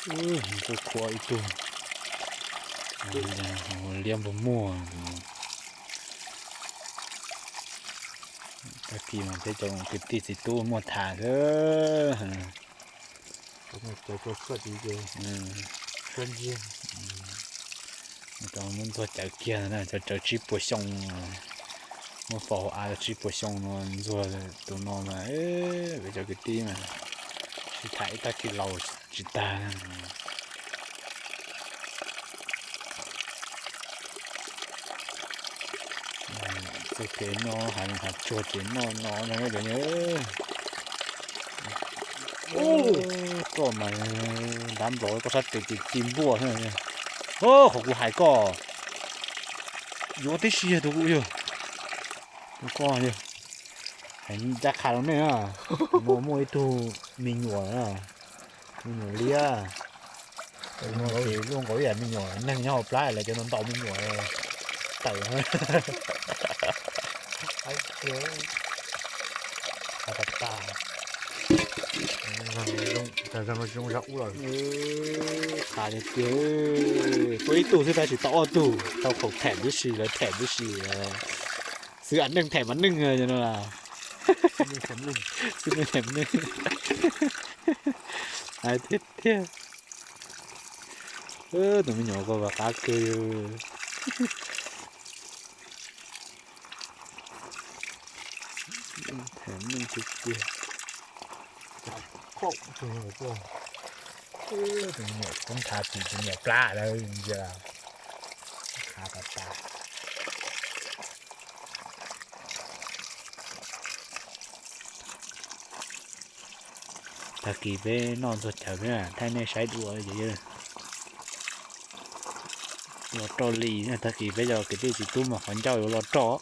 Ntxuav khuav ib tug liab npug muag. Tag kis mas peb cov kwv tij txiv tub muaj tham xwb. Muab ntxuag cawv kiag na, cov cawv tsib puas xyoo, muab faus hauv av tsib puas xyoo no ntxuag tus no mas, peb cov kwv tij mas sib tham ib tag kis laus tsis tag. Txoj kev noj hav zoov hav tsuag ces noj no na cov. Koj mas ntab nplaum, koj sab tes ces ci npuaj. Qhov kuv hais koj yuav tib si yog tus kuj yog, tus koj yog. Hais ncaj qha rau nej na, tus no muaj ib tug me nyuam, me nyuam liab. Tus no ces luaj nkaus ib yam me nyuam neeg nyob hauv plab, lawv cov no ntaus me nyuam tawm. Qha tiag tiag, tuaj ib tug xwb tab sis tau ob tug, tau khoom them tib si, lawv them tib si. Xwb a neej them mas neej no. Xwb neej them neej. Hais tiag tiag. Tus me nyuam ko mas qab kawg. Them neej tiag tiag. Tus me nyuam koob thav tim tus me nyuam plab lawm ntsia. Qha tas tas. Tag kis peb noj ntxuag cawv peb thaij nej saib dua ces los roj li. Tag kis peb cov kwv tij txiv tub mas qhov ncauj yuav los roj.